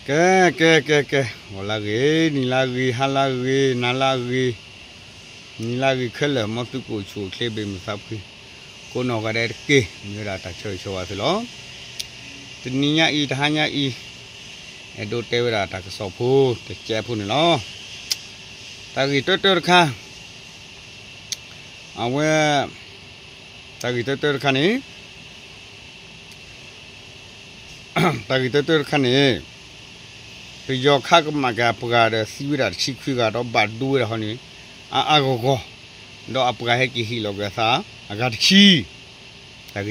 ကဲ ကဲ ကဲ ကဲ ဂီၤလၢဂ့ၤ နံၤလၢဂ့ၤ ဟါလၢဂ့ၤ နၤလၢဂ့ၤ နံၤလၢဂ့ၤခဲလၢာ် မ်သုကအိၣ်ဆူၣ်အိၣ်ချ့ ဘၣ်မုာ်သးဖှံ ကိးနီၢ်ဂၤဒဲးတက့ၢ် မ့ၢ်ဝဲဒၣ်တၢ်ဆၢဂ့ၤဆၢဝါသုလီၤ. တနံၤညါအံၤ တဟါညါအံၤ အဲၣ်ဒိးတဲဝဲဒၣ်တၢ်ကစီၣ်ဖိ တကဲးဖိန့ၣ်လီၤ. တၢ်ဂ့ၢ်တၢတၢတခါ အဝဲ တၢ်ဂ့ၢ်တၢတၢတခါန့ၣ် တၢ်ဂ့ၢ်တၢတၢတခါန့ၣ် ပယီၤခးကမၣ်က့ၤအပှၤဒီးသံဝဲဒၣ်တဆံခွံဂၤ ဒီးဘၣ်ဒိဝဲဒၣ်ဟီန့ၣ် အါအါဂီၢ်ဂီၢ် ဒီးအပှၤဟဲက့ၤဟ့ၣ်လီၤက့ၤအသး အဂၤတဆံ တၢ်ဂ့ၢ်တၢ်ကျိၤ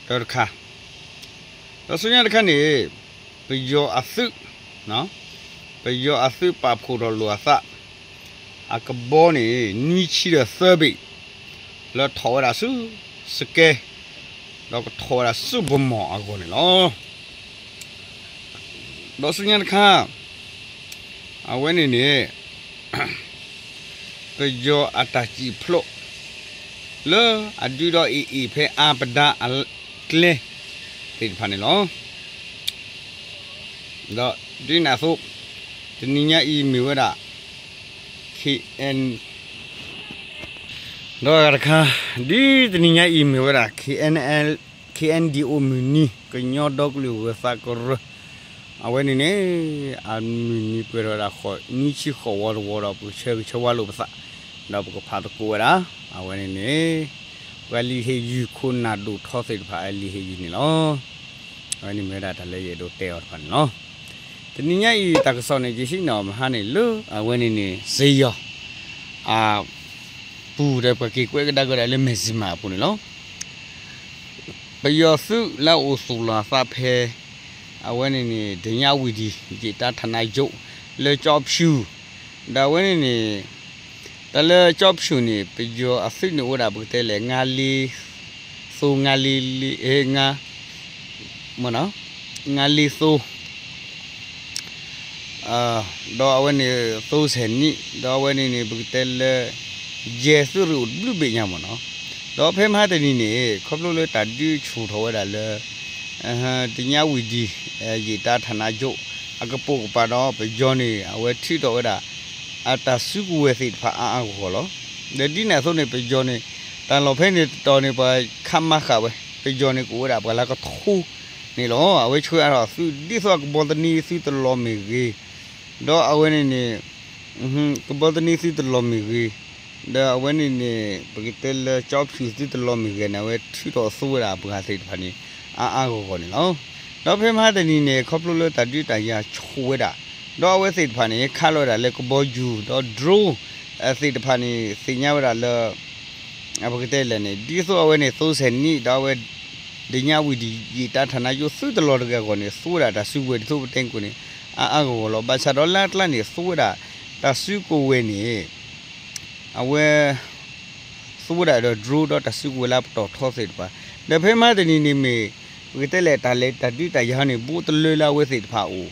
တၢတခါ ဒီးဆူညါတခါန့ၣ် ပယီၤအသုး ပယီၤအသုးပာ်ဖှိၣ်ထီၣ်လိာ်အသး အကဘီန့ၣ် နွံဆံဒီးသၢဘ့ၣ် လၢထီၣ်ဝဲဒၣ်ဆူ စကဲ ဒီးကထီၣ်ဝဲဒၣ်ဆူဗမီၢ်အဂီၢ်န့ၣ်လီၤ. ဒီးဆူညါတခါ အဝဲန့ၣ်န့ၣ် ပယီၤအတၢ်စံၣ်ဖျိး လၢအဒုးဒီးအ့ၣ်အ့ၣ်ဖဲအါပဒါအကျဲသ့ၣ်တဖၣ်န့ၣ်လီၤ. ဒီးဒ်န့ၣ်အသိး တနံၤညါအံၤမ့ၢ်ဝဲဒၣ် KN ဒီးအဂၤတခါ ဒ်တနံၤညါအံၤမ့ၢ်ဝဲဒၣ် KNL KNDO မုၢ်နံၤ ကညီဒီကလုာ်ဂၢၤသးကရၢ အဝဲန့ၣ်န့ၣ် အမုၢ်နံၤပှဲၤထီၣ်ဝဲဒၣ်ဃိး နွံဆံဃိးဝီတဝီဒီး ပကဆၢဂ့ၤဆၢဝါလိာ်ပသး ဒီးပကဖးသကိးဝဲဒၣ် အဝဲန့ၣ်န့ၣ် ပှၤလံာ်ဟ့ၣ်ယုၢ်ခိၣ်နၢ်ဒိၣ်ထီသ့ၣ်တဖၣ်အလံာ်ဟ့ၣ်ယုၢ်န့ၣ်လီၤ. အဝဲန့ၣ်မ့ၢ်ဝဲဒၣ်တၢ်လၢယအဲၣ်ဒိးတဲအီၤတဖၣ်န့ၣ်လီၤ. တနံၤညါအံၤတၢ်ကစီၣ်န့ၣ် ယဟံးန့ၢ်အီၤမဟါန့ၣ်လၢ အဝဲန့ၣ်န့ၣ် စယီၤ အပူၤဒီးပှၤက့ၤကွဲးကဒါက့ၤဒၣ်လၢ Myanmar အပူၤန့ၣ်လီၤ. ပယီၤသုးလၢအအိၣ်သူၣ်လီၤအသးဖဲ အဝဲန့ၣ်န့ၣ် ဓညဝတီ ယ့ၣ်တၢ်ဌာနချုပ် လၢကျောက်ဖြူ ဒီးအဝဲန့ၣ်န့ၣ် တၢ်လၢကျောက်ဖြူန့ၣ် ပယီၤအသုးန့ၣ်အိၣ်ဝဲဒၣ်ပကတဲလဲၣ် ငါးလေးသိ ငါးလေးလေး အဲ ငါးလေးသိ ဒီးအဝဲန့ၣ် သိဆယ်နှစ် ဒီးအဝဲန့ၣ်န့ၣ် ပကတဲလၢ ယဲၢ်သုးရ့ၣ်အိၣ်တဘျုးဘ့ၣ်ညါမ့ၢ်နီၤ, ဒီးဖဲမဟါတနံၤန့ၣ် ခီဖျိလၢတၢ်ဒုးဆူၣ်ထီၣ်ဝဲဒၣ်လၢ ဓညဝတီ ယ့ၣ်တၢ်ဌာနချုပ် အကပိာ်ကပၤဒီး ပယီၤန့ၣ် အဝဲထုးထီၣ်ဝဲဒၣ် အတၢ်စုကဝဲၤသ့ၣ်တဖၣ်အါအါဂီၢ်ဂီၢ်လီၤ. ဒီးဒ်န့ၣ်အသိးန့ၣ် ပယီၤန့ၣ် တၢ်လီၢ်ဖဲန့ၣ်တတီၤန့ၣ် ပှၤခးမၤဃာ်ဝဲ ပယီၤန့ၣ် ကအိၣ်ဝဲဒၣ်ပှၤလၢကထိန့ၣ်လီၤ. အဝဲဆှၢအါထီၣ်သုး ဒ်သိးအကဘီသန့သုတလီၤမ့ၢ်ဂ့ၤ, ဒီးအဝဲန့ၣ်န့ၣ် ကဘီသန့သုတလီၤမ့ၢ်ဂ့ၤ, ဒီးအဝဲန့ၣ်န့ၣ် ပကတဲလၢ ကျောက်ဖြူ သုတလီၤမ့ၢ်ဂ့ၤန့ၣ် အဝဲထုးထီၣ်သိဝဲဒၣ်အပှၤသ့ၣ်တဖၣ်န့ၣ် အါအါဂီၢ်ဂီၢ်န့ၣ်လီၤ. ဒီးဖဲမဟါတနံၤန့ၣ် ခီဖျိလၢတၢ်ဒုးတၢ်ယၤဆူၣ်ဝဲဒၣ်, ဒီးအဝဲသ့ၣ်တဖၣ်န့ၣ် ခးလီၤဝဲဒၣ်လၢကဘီယူၤ ဒီး drone သ့ၣ်တဖၣ်န့ၣ် သ့ၣ်ညါဝဲဒၣ်လၢ ပကတဲလဲၣ်န့ၣ် ဒ်သိးအဝဲန့ၣ် သိဆဲးနံၣ် ဒီးအဝဲ ဓညဝတီ ယ့ၣ်တၢ်ဌာနချုပ် သုတလီၤတဂၤအဂီၢ်န့ၣ် သိဝဲဒၣ်တၢ်စုကဝဲၤဒ်သိးပတဲကိးန့ၣ် အါအါဂီၢ်ဂီၢ်လီၤ. ဘၣ်ဆၣ်ဒီးလၢအကျါန့ၣ် သိဝဲဒၣ် တၢ်စုကဝဲၤန့ၣ် အဝဲ သိဝဲဒၣ်ဒီး drone ဒီးတၢ်စုကဝဲၤလၢပတီၢ်ထီသ့ၣ်တဖၣ်, ဒီးဖဲမဟါတနံၤန့ၣ်မ့ၢ် ပကတဲလဲၣ် တၢ်လဲၤတၢ်ဒုးတၢ်ယၤန့ၣ် ဘူးတလၢလၢအဝဲသ့ၣ်တဖၣ်အအိၣ်,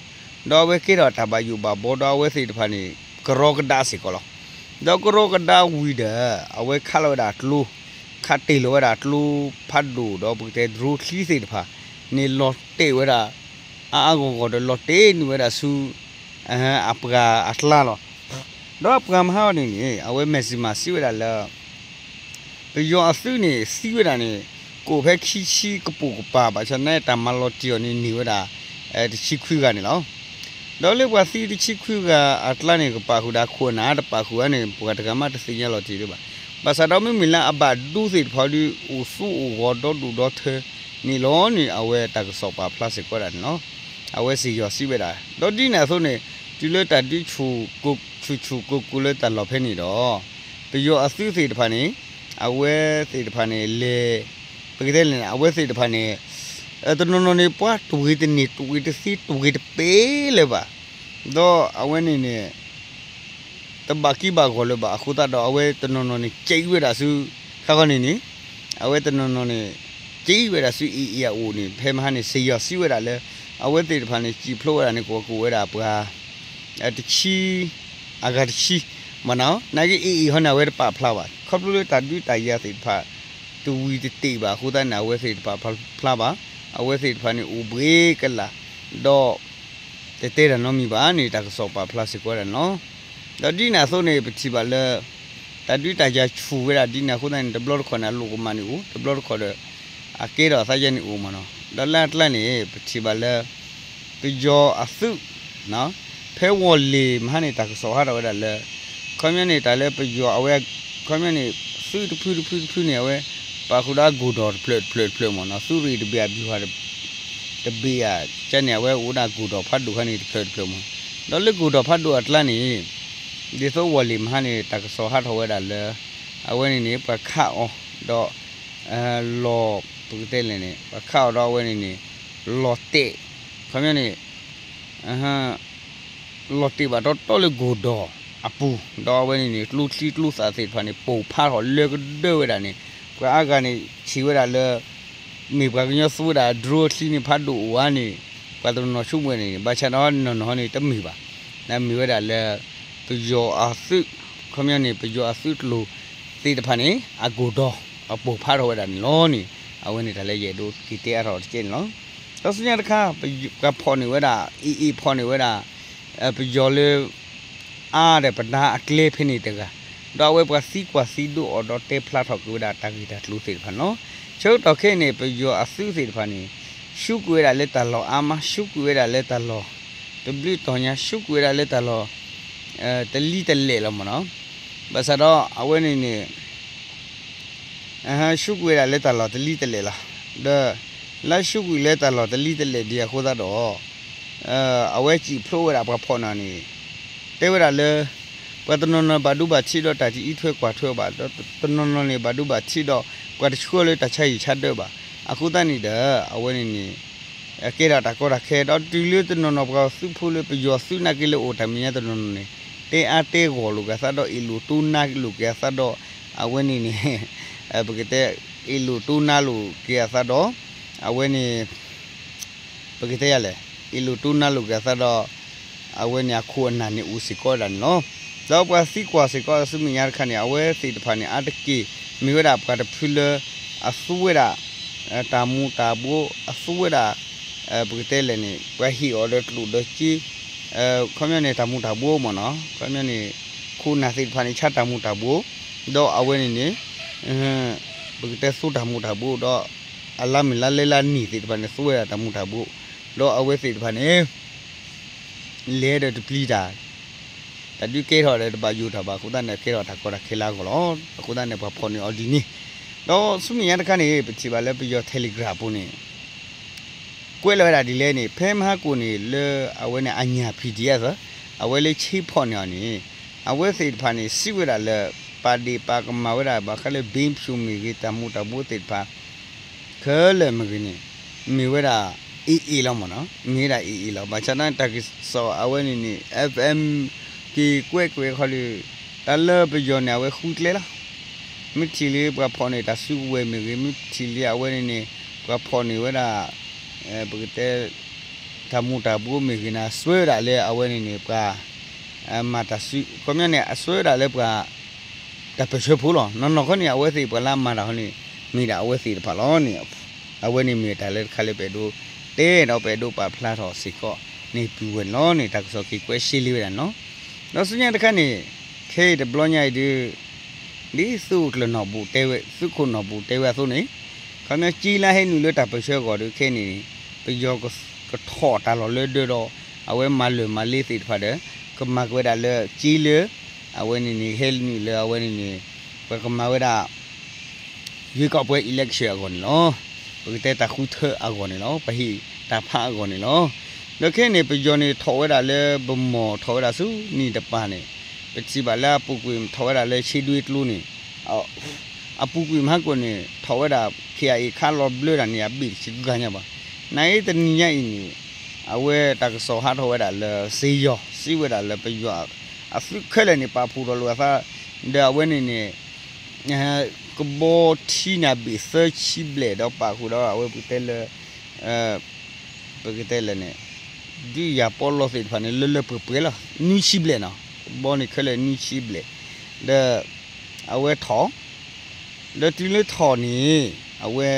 ဒီးအဝဲကဲထီၣ်တၢ်ဘၣ်ယိၣ်ဘၣ်ဘီ ဒီးအဝဲသ့ၣ်တဖၣ်န့ၣ် ကရီကဒါစ့ၢ်ကီးလီၤ. ဒီးကရီကဒါဝံၤဒီး အဝဲခးလီၤဝဲဒၣ်ကျိ ခးတ့ၢ်လီၤဝဲဒၣ်ကျိ ဖးဒိၣ်ဒီးပကတဲ drone ချံသ့ၣ်တဖၣ်န့ၣ် လီၤတဲာ်ဝဲဒၣ် အါအါဂီၢ်ဂီၢ်ဒီး လီၤတဲာ်န့ၢ်ဝဲဒၣ်ဆူ အပှၤအကျါလီၤ. ဒီးအပှၤမဟါအီၤန့ၣ်န့ၣ် အဝဲ Myanmar စံးဝဲဒၣ်လၢ ပယီၤအသုးန့ၣ် သံဝဲဒၣ်န့ၣ် ကိးဖဲခံဆံကပိာ်ကပၤ ဘၣ်ဆၣ်န့ၣ် တၢ်မၤလီၤတံၢ်အီၤန့ၣ် န့ၢ်ဝဲဒၣ် တဆံခွံဂၤန့ၣ်လီၤ. ဒီးလၢပှၤသံတဆံခွံဂၤအကျါန့ၣ် ကပာ်ဃုာ်ဒၣ်ခိၣ်နၢ် တပာ်ဃုာ်ဧါန့ၣ် ပှၤတဂၤမးတသ့ၣ်ညါလီၤတံၢ်ဒံးဘၣ်. ဘၣ်ဆၣ်ဒီးမ့မ့ၢ်လၢအဘၣ်ဒိသ့ၣ်တဖၣ်ဒီး အိၣ်သူအိၣ်ဂီၤဒီဒူၣ်ဒီထၢန့ၣ်လီၤန့ၣ် အဝဲတၢ်ကစီၣ်ပာ်ဖျါစ့ၢ်ကီးဒၣ်န့ၣ်လီၤ. အဝဲစံးယီၤစံးဝဲဒၣ် ဒီးဒ်န့ၣ်အသိးန့ၣ် တုၤလၢတၢ်ဒုးဆူၣ် ဆူၣ်ဆူၣ်ကိၢ်ကိၢ်လၢတၢ်လီၢ်ဖဲန့ၣ်ဒီး ပယီၤအသုးသ့ၣ်တဖၣ်န့ၣ် အဝဲသ့ၣ်တဖၣ်န့ၣ်လဲၤ ပကတဲလဲၣ်န့ၣ် အဝဲသ့ၣ်တဖၣ်န့ၣ် တနီၤနီၤန့ၣ် ပှၤတဝ့ၤတန့ၢ် တဝ့ၤတသ့ တဝ့ၤတပဲလၢၤဘၣ်. ဒီးအဝဲန့ၣ်န့ၣ် တဘၣ်ကံဘၣ်ဂီၢ်လၢၤဘၣ် အဃိသတးဒီး အဝဲတနီၤနီၤန့ၣ် ကဲအံၤဝဲဒၣ်ဆူ ခါခီန့ၣ်န့ၣ် အဝဲတနီၤနီၤန့ၣ် ကဲအံၤဝဲဒၣ်ဆူ AA အအိၣ်န့ၣ် ဖဲမဟါန့ၣ် စံးယီၤစံးဝဲဒၣ်လၢ အဝဲသ့ၣ်တဖၣ်န့ၣ် စံၣ်ဖျိးဝဲဒၣ်န့ၣ် ကဝီၤကိးဝဲဒၣ်ပှၤ တဆံ အဂၤတဆံ မ့ၢ်နီၤ နာ်က့ AA ဟီန့ၣ် အဝဲတပာ်ဖျါဘၣ် ခီဖျိလၢတၢ်ဒုးတၢ်ယၤသ့ၣ်တဖၣ် တဝံၤတတ့ၢ်ဘၣ် အဃိသတးန့ၣ် အဝဲသ့ၣ်တပာ်ဖျါဘၣ် အဝဲသ့ၣ်တဖၣ်န့ၣ် အိၣ်ဘှံးကလာ် ဒီး တတဲတၢ်နီတမံၤဘၣ်န့ၣ် တၢ်ကစီၣ်ပာ်ဖျါစ့ၢ်ကီးဝဲဒၣ်န့ၣ်လီၤ. ဒီးဒ်န့ၣ်အသိးန့ၣ် ပထံၣ်ဘၣ်လၢ တၢ်ဒုးတၢ်ယၤဆူၣ်ဝဲဒၣ်ဒ်န့ၣ်အဃိသတးန့ၣ် တဘျီတခီၣ်န့ၣ် အလိၣ်ကမၣ်န့ၣ်အိၣ်, တဘျီတခီၣ်ဒီး အကဲထီၣ်အသးယဲန့ၣ်အိၣ်မ့ၢ်နီၤ. ဒီးလၢအကျါန့ၣ် ပထံၣ်ဘၣ်လၢ ပယီၤအသုး ဖဲဝီၤလ့ၤမဟါန့ၣ် တၢ်ကစီၣ်ဟးထီၣ်ဝဲဒၣ်လၢ ခီပညီန့ၣ် တၢ်လၢပယီၤအဝဲ ခီပညီန့ၣ် သုးတဖုတဖုတဖုန့ၣ် အဝဲ ပာ်ဃုာ်ဒီးအကိၣ်ဒီးတဖျၢၣ်တဖျၢၣ်တဖျၢၣ်မ့ၢ်နီၤ, သုးရ့ၣ်တဘ့ၣ်အဘံၣ်ဟး တဘ့ၣ်ဧါ, ကန့ၣ် အဝဲအိၣ်ဒၣ်ကိၣ်ဒီးဖးဒိၣ်ခါန့ၣ် တဖျၢၣ်တဖျၢၣ်မ့ၢ်, ဒီးလၢကိၣ်ဒီးဖးဒိၣ်အကျါန့ၣ် ဒ်သိးဝီၤလ့ၤမဟါန့ၣ် တၢ်ကစီၣ်ဟးထီၣ်ဝဲဒၣ်လၢ အဝဲန့ၣ်န့ၣ် ပှၤခးအီၤ ဒီး လီၤ ပကတဲလဲၣ်န့ၣ် ပှၤခးအီၤဒီးအဝဲန့ၣ်န့ၣ် လီၤတဲာ် ခီပညီန့ၣ် လီၤတဲာ်ဘၣ်တီတီလၢကိၣ်ဒီးအပူၤ, ဒီးအဝဲန့ၣ်န့ၣ် ကျိချံကျိသၣ်သ့ၣ်တဖၣ်န့ၣ် ပိၢ်ဖးထီၣ်လၢကဒၢဝဲဒၣ်န့ၣ် ပှၤအါဂၤန့ၣ် ထံၣ်ဝဲဒၣ်လၢ မ့ၢ်ပှၤကညီသူဝဲဒၣ် drone ချံန့ၣ် ဖးဒိၣ်အိၣ်ဧါန့ၣ် ပှၤတနီၤနီၤဆိကမိၣ်ဝဲန့ၣ် ဘၣ်ဆၣ်ဒီးနီၢ်နီၢ်န့ၣ်တမ့ၢ်ဘၣ်, နမ့ၢ်ဝဲဒၣ်လၢ ပယီၤအသုး ခီပညီန့ၣ် ပယီၤအသုးကျိၤသ့ၣ်တဖၣ်န့ၣ် အကိၣ်ဒီး အပိၢ်ဖးထီၣ်ဝဲဒၣ်န့ၣ်လီၤန့ၣ် အဝဲန့ၣ်တၢ်လၢယအဲၣ်ဒိးက့ၤတဲအါထီၣ်တကဲန့ၣ်လီၤ. ဒီးဆူညါတခါ ပှၤဖီၣ်န့ၢ်ဝဲဒၣ် AA ဖီၣ်န့ၢ်ဝဲဒၣ် ပယီၤလၢ အါဒီးပဒါအကျဲဖဲန့ၣ်တဂၤ, ဒီးအဝဲပှၤသံကွၢ်သံဒိးအီၤဒီးတဲဖျါထီၣ်က့ၤဝဲဒၣ်တၢ်ဂ့ၢ်တၢ်ကျိၤသ့ၣ်တဖၣ်န့ၣ်လီၤ. ဆၢကတီၢ်ခဲအံၤန့ၣ် ပယီၤအသုးသ့ၣ်တဖၣ်န့ၣ် ဆူကွံာ်ဝဲဒၣ်လၢတၢ်လီၢ်အါမး ဆူကွံာ်ဝဲဒၣ်လၢတၢ်လီၢ် တဘျုးတီၤညါ ဆူကွံာ်ဝဲဒၣ်လၢတၢ်လီၢ် တလံၤတလဲၣ်လီၤမ့ၢ်နီၤ. ဘၣ်ဆၣ်ဒီးအဝဲန့ၣ်န့ၣ် ဆူကွံာ်ဝဲဒၣ်လၢတၢ်လီၢ်တလံၤတလဲၣ်လီၤ. ဒီး လၢဆူကွံာ်လၢတၢ်လီၢ်တလံၤတလဲၣ်ဒံးအဃိသတးဒီး အဝဲစံၣ်ဖျိးဝဲဒၣ်ပှၤဖီၣ်န့ၢ်န့ၣ် တဲဝဲဒၣ်လၢ ပှၤတနီၤနီၤဘၣ်ဒိဘၣ်ထံးဒီးတၢ်တအံးထွဲကွၢ်ထွဲဘၣ်, ဒီးတနီၤနီၤန့ၣ် ဘၣ်ဒိဘၣ်ထံးဒီး ပှၤတဆှၢလၢတၢ်ဆါဟံၣ်ဆါဒၢးဘၣ်. အဃိသတးန့ၣ်ဒီး အဝဲန့ၣ်န့ၣ် ကဲထီၣ်တၢ်ကီတၢ်ခဲ ဒီးတုၤလၢတနီၤနီၤပှၤသုးဖိလၢပယီၤသုးနာ်က့လၢအိၣ်တၢ်မဲာ်ညါတနီၤနီၤန့ၣ် တဲအါတဲဂီၢ်လိာ်က့ၤအသးဒီး အ့ၣ်လိာ်တိနါလိာ်က့ၤအသးဒီး အဝဲန့ၣ်န့ၣ် ပကတဲ အ့ၣ်လိာ်တိနါလိာ်က့ၤအသးဒီး အဝဲန့ၣ် ပကတဲယၤလဲၣ် အ့ၣ်လိာ်တိနါလိာ်က့ၤအသးဒီး အဝဲန့ၣ်အခိၣ်အနၢ်န့ၣ်အိၣ်စ့ၢ်ကီးဝဲဒၣ်န့ၣ်လီၤ. ဒီးပှၤသံကွၢ်စ့ၢ်ကီးဆူမဲာ်ညါတခါန့ၣ် အဝဲသ့ၣ်တဖၣ်န့ၣ် အါတက့ၢ် မ့ၢ်ဝဲဒၣ်ပှၤတဖုလၢ အသူဝဲဒၣ် တၢ်မူၤတၢ်ဘှီး အသူဝဲဒၣ် ပကတဲလဲၣ်န့ၣ် ပှၤဟ့ၣ်အီၤဒီးကျိၣ်ဒီးစ့ ခီပညီန့ၣ် တၢ်မူၤတၢ်ဘှီးမ့ၢ်နီၤ ခီပညီန့ၣ် ခိၣ်နၢ်သ့ၣ်တဖၣ်န့ၣ် ဆါတၢ်မူၤတၢ်ဘှီး ဒီးအဝဲန့ၣ်န့ၣ် ပကတဲသူတၢ်မူၤတၢ်ဘှီးဒီး အလါမုၢ်လါလဲလါနံၣ်သ့ၣ်တဖၣ်န့ၣ် သူဝဲဒၣ်တၢ်မူၤတၢ်ဘှီး ဒီးအဝဲသ့ၣ်တဖၣ်န့ၣ် လဲၤဒီးတပျံၤတၢ် တၢ်ဒုးကဲထီၣ်ဒီးတဘၣ်ယိၣ်တၢ်ဘၣ်အဃိသတးန့ၣ် ကဲထီၣ်တၢ်ကီတၢ်ခဲလၢအဂီၢ်လီၤ. အဃိသတးန့ၣ် ပှၤဖီၣ်န့ၢ်အီၤဒ်န့ၣ် ဒီးဆူမဲာ်ညါတခါန့ၣ် ပထံၣ်ဘၣ်လၢပယီၤ Telegram ပူၤန့ၣ် ကွဲးလီၤဝဲဒၣ်ဒ်လဲၣ်န့ၣ် ဖဲမဟါကိၣ်န့ၣ် လၢအဝဲန့ၣ်အညၣ် PDF အဝဲလၢဆ့ဖီၣ်န့ၢ်အီၤန့ၣ် အဝဲသ့ၣ်တဖၣ်န့ၣ် စံးဝဲဒၣ်လၢ ပာ်ဒ့ၣ်ပာ်ကမၣ်ဝဲဒၣ်ဘၣ်ဃးလၢ ဘ့ဖၠိမ့ၢ်ဂ့ၤ တၢ်မူၤတၢ်ဘှီးသ့ၣ်တဖၣ် ခဲလၢာ်မ့ၢ်ဂ့ၤန့ၣ် မ့ၢ်ဝဲဒၣ် AA လီၤမ့ၢ်နီၤ မ့ၢ်ဝဲဒၣ် AA လီၤ. ဘၣ်ဆၣ်သနာ်က့တၢ်ကစီၣ်အဝဲန့ၣ်န့ၣ် FM က့ၤကွဲးကွဲးခီဒီး တၢ်လၢပယီၤန့ၣ် အဝဲဃုကျဲလီၤ. မ့ၢ်ထံၣ်လံပှၤဖီၣ်န့ၢ်တၢ်စုကဝဲၤမ့ၢ်ဂ့ၤ မ့ၢ်ထံၣ်လံအဝဲန့ၣ်န့ၣ် ပှၤဖီၣ်န့ၢ်ဝဲဒၣ် ပကတဲ တၢ်မူၤတၢ်ဘှီးမ့ၢ်ဂ့ၤန့ၣ် အစွဲဝဲဒၣ်လၢအဝဲန့ၣ်န့ၣ် ပှၤ မၤတၢ်စု ခီပညီန့ၣ် အစွဲဝဲဒၣ်လၢပှၤ တၢ်ပၢၢ်ဆၢဖိလီၤ. နီၢ်နီၢ်ခီန့ၣ် အဝဲသ့ၣ်ပှၤလၢအမၤတၢ်ဟီန့ၣ် မ့ၢ်ဒၣ်အဝဲသ့ၣ်တဖၣ်လီၤန့ၣ် အဝဲန့ၣ်မ့ၢ်တၢ်လၢတခါလၢပအဲၣ်ဒိးတဲဒီးပအဲၣ်ဒိးပာ်ဖျါထီၣ်စ့ၢ်ကီးန့ၣ် ပုၢ်ဝဲၢ်န့ၣ်လီၤန့ၣ် တၢ်ကစီၣ်က့ၤကွဲးရှဲလံဝဲဒၣ်န့ၣ်လီၤ. ဒီးဆူညါတခါန့ၣ် ခဲအံၤတဘျီညါအံၤဒုး ဒ်သုးခိၣ်ကျၢၢ်နီၢ်ပူၤတဲဝဲ သုးခိၣ်နီၢ်ပူၤတဲဝဲအသိးန့ၣ် ခီပညီကၠ့လၢဟဲနုာ်လၢတၢ်ပၢၢ်ဆၢအဂီၢ်ဒီးခဲအံၤန့ၣ် ပယီၤကထီၣ်တၢ်လီၢ်လၢဒၢးဒီး အဝဲမၤလၢာ်မၤလ့သ့ၣ်တဖၣ်ဒီး ကမၤက့ၤဝဲဒၣ်လၢကၠ့လၢ အဝဲန့ၣ်န့ၣ် ဟဲနုာ်လၢအဝဲန့ၣ်န့ၣ် ပှၤကမၤဝဲဒၣ် ရွေးကောက်ပွဲ election အဂီၢ်န့ၣ်လီၤ. ပကတဲတၢ်ဃုထၢအဂီၢ်န့ၣ်လီၤ. ပဟ့ၣ်တၢ်ဖးအဂီၢ်န့ၣ်လီၤ. ဒီးခဲအံၤန့ၣ် ပယီၤန့ၣ်ထီၣ်ဝဲဒၣ်လၢ ဗန်းမော် ထီၣ်ဝဲဒၣ်ဆူနံၣ်တပၤန့ၣ် ပထံၣ်ဘၣ်လၢအပူၤကွံာ်ထီၣ်ဝဲဒၣ်လၢ ဆ့ဒွ့ကျိန့ၣ် အပူၤကွံာ်မဟါကိၣ်န့ၣ် ထီၣ်ဝဲဒၣ် KIA ခးလီၤဘျၢတၢ်န့ၣ် အဘ့ၣ်တဆံးဂၤညါဘၣ်. နာ်အံၤတနံၤညါအံၤန့ၣ် အဝဲတၢ်ကစီၣ်ဟးထီၣ်ဝဲဒၣ်လၢ စ့ယီၤ စံးဝဲဒၣ်လၢပယီၤအသုးခဲလၢာ်န့ၣ် ပာ်ဖှိၣ်ထီၣ်လိာ်အသး ဒီးအဝဲန့ၣ်န့ၣ် ကဘီထံန့ၣ် အဘ့ၣ်သၢဆံဘျဲၣ်ဒီးပာ်ဃုာ်ဒီးအဝဲပကတဲလၢ ပကတဲလဲၣ်န့ၣ် ဒုးယၤပီလီသ့ၣ်တဖၣ်န့ၣ် လၢလၢပှဲၤပှဲၤလီၤ. နွံဆံဘျဲၣ်နီၤ ကဘီန့ၣ်ခဲလၢာ်နွံဆံဘျဲၣ် ဒီး အဝဲထီၣ် ဒီးတုၤလၢထီၣ်န့ၣ် အဝဲ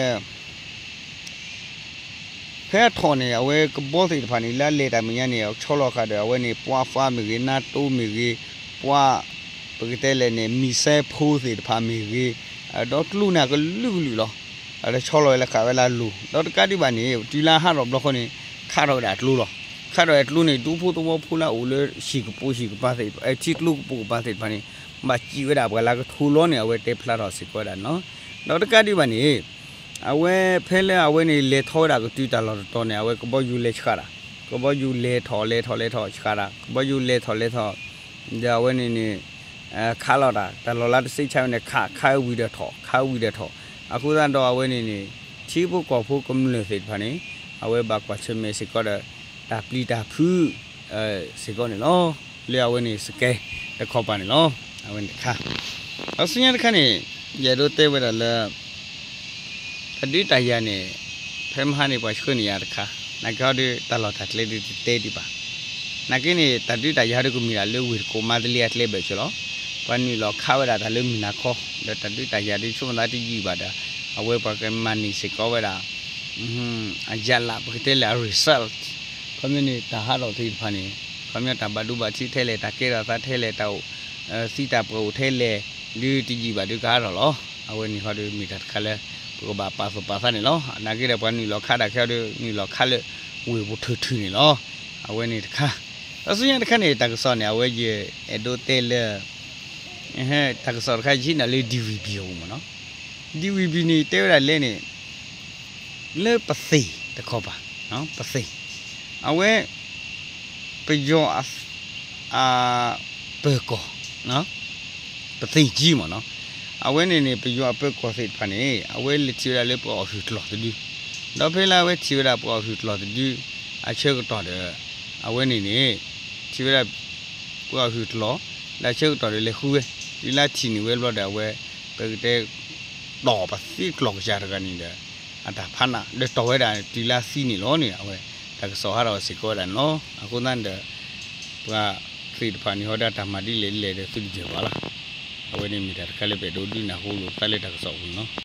ပ ဖဲအထီၣ်န့ၣ် အဝဲကဘီသ့ၣ်တဖၣ်န့ၣ် လၢအလဲၤတၢ်မဲာ်ညါန့ၣ် ဆီလီၤဃာ်ဒီး အဝဲန့ၣ် ပှၢ်ဖးမ့ၢ်ဂ့ၤ, နါတိမ့ၢ်ဂ့ၤ, ပှၢ် ပကတဲလဲၣ်န့ၣ် missile ဖိသ့ၣ်တဖၣ်မ့ၢ်ဂ့ၤ, ဒီးကျိန့ၣ်ကလုာ်ကလုာ်လီၤ. ဒီးဆီလီၤဝဲလၢဃာ်ဝဲလၢအလိၤ, ဒီးတကးဒံးဘၣ်န့ၣ် တုၤလၢဟးထီၣ်ဘျီဃီန့ၣ် ခးထီၣ်ဝဲဒၣ်အကျိလီၤ. ခးထီၣ်ဝဲအကျိန့ၣ် ဒူဖိသဝီဖိလၢအအိၣ်လၢဟံၣ်ကပိာ်ဟံၣ်ကပၤသ့ၣ်, ထံကျိကပိာ်ကပၤသ့ၣ်တဖၣ်န့ၣ် ဘၣ်စံၣ်ဝဲဒၣ်ပှၤလၢကထိလီန့ၣ် အဝဲတဲဖျါထီၣ်စ့ၢ်ကီးဝဲဒၣ်န့ၣ်လီၤ. ဒီးတကးဒံးဘၣ်န့ၣ် အဝဲဖဲလၢအဝဲန့ၣ် လဲၤထီၣ်ဝဲဒၣ်ကတုၤတၢ်လီၢ်တတီၤန့ၣ် အဝဲကဘီယူၤလဲၤဆှးတၢ်, ကဘီယူၤလဲၤထီၣ်လဲၤထီၣ်လဲၤထီၣ်ဆှးတၢ်, ကဘီယူၤလဲၤထီၣ်လဲၤထီၣ်, ဒီးအဝဲန့ၣ်န့ၣ် ခးလီၤတၢ်, တၢ်လီၢ်လၢတစ့ဆါဝဲန့ၣ် ခး ခးဝံၤဒီးထီၣ်, ခးဝံၤဒီးထီၣ်, အဃိသတးဒီးအဝဲန့ၣ်န့ၣ် ထံဖိကီၢ်ဖိကမျၢၢ်သ့ၣ်တဖၣ်န့ၣ် အဝဲဘၣ်ကွၢ်ဆၢၣ်မဲာ်စ့ၢ်ကီးဒီး တၢ်ပျံၤတၢ်ဖုး စ့ၢ်ကီးန့ၣ်လီၤ. လၢအဝဲန့ၣ် စကဲတခီပၤန့ၣ်လီၤ. အဝဲန့ၣ်တခါ, ဒီးဆူညါတခါန့ၣ် ယအဲၣ်ဒိးတဲဝဲဒၣ်လၢ တၢ်ဒုးတၢ်ယၤန့ၣ် ဖဲမဟါန့ၣ် ပှၤဆှၢန့ၢ်ယၤတခါ, နာ်က့ဟီဒုး တၢ်လီၢ်တၢ်ကျဲဒုးတတဲဒံးဘၣ်. နာ်က့န့ၣ် တၢ်ဒုးတၢ်ယၤဒုးကမ့ၢ်ဒၣ်လၢဝ့ၢ်တကိးမါတလ့အကျဲဘၣ်ဆၢလီၤ. ပှၤနုာ်လီၤခးဝဲဒၣ်တၢ်လၢမုၢ်နၤခီ, ဒီးတၢ်ဒုးတၢ်ယၤဒုးဆိကမိၣ်သးတယံာ်ဘၣ်ဒီး အဝဲပှၤကမၤန့ၢ်စ့ၢ်ကီးဝဲဒၣ် အရလဒ် ပကတဲလဲၣ် အ result ခီပညီန့ၣ် တၢ်ဟးထီၣ်သ့ၣ်တဖၣ်န့ၣ် ခီပညီတၢ်ဘၣ်ဒိဘၣ်ထံးထဲလဲၣ်, တၢ်ကဲထီၣ်သးထဲလဲၣ်, တၢ်အိၣ်သံတၢ်ပှဲၤအိၣ်ထဲလဲၣ်, ဒုးတယံာ်ဘၣ်ဒုးကဟးထီၣ်လီၤ. အဝဲန့ၣ်ဟီဒုးမ့ၢ်တၢ်တခါလၢ ပကဘၣ်ပာ်သူၣ်ပာ်သးန့ၣ်လီၤ. နာ်က့ဒီး ပှၤနုာ်လီၤခးတၢ်ခဲအံၤဒုး နုာ်လီၤခးလၢ ဝ့ၢ်ပူၤထၢၣ်ထူၣ်န့ၣ်လီၤ. အဝဲန့ၣ်တခါ, ဒီးဆူညါတခါန့ၣ် တၢ်ကစီၣ်န့ၣ် အဝဲယအဲၣ်ဒိးတဲလၢ တၢ်ကစီၣ်တခါယဟံးန့ၢ်လၢ DVB အပူၤမ့ၢ်နီၤ, DVB န့ၣ် တဲဝဲဒၣ်လဲၣ်န့ၣ် လၢပသ့ၣ်တခီပၤ, ပသ့ၣ်, အဝဲ ပယီၤ အပၢၤကီၢ်, ပသ့ၣ်ကၠံမ့ၢ်နီၤ, အဝဲန့ၣ်န့ၣ် ပယီၤအပၢၤကီၢ်သ့ၣ်တဖၣ်န့ၣ် အဝဲလဲၤထံၣ်ဝဲဒၣ်လၢပှၤအီၣ်ဟုၣ်ကျိာ်တဒု, ဒီးဖဲလၢအဝဲထံၣ်ဝဲဒၣ်ပှၤအီၣ်ဟုၣ်ကျိာ်တဒု အဆၢကတီၢ်ဒီး အဝဲန့ၣ်န့ၣ် ထံၣ်ဝဲဒၣ် ပှၤအီၣ်ဟုၣ်ကျိာ် လၢအဆၢကတီၢ်ဒီးလဲၤဃုဝဲ, တုၤလၢထံၣ်န့ၢ်ဝဲဘျီဒီး အဝဲ ပကတဲ တီၢ်ပသံကျိာ်ကစၢ်တဂၤန့ၣ်ဒီး အတၢ်ဖးနး ဒီးတီၢ်ဝဲဒၣ်တုၤလၢသံန့ၣ်လီၤန့ၣ် အဝဲ တၢ်ကစီၣ်ဟးထီၣ်စ့ၢ်ကီးဝဲဒၣ်န့ၣ်လီၤ. အဃိသတးဒီး ပှၤသ့ၣ်တဖၣ်န့ၣ် ဟီဒၣ်တၢ်မၤဒ်လဲၣ်ဒ်လဲၣ်ဒီး သုတယၢၤဘၣ်လီၤ. အဝဲန့ၣ်မ့ၢ်တၢ်တခါလၢပအဲၣ်ဒိးဒုးနၢ်ဟူလိာ်သးလၢတၢ်ကစီၣ်အပူၤန့ၣ်လီၤ.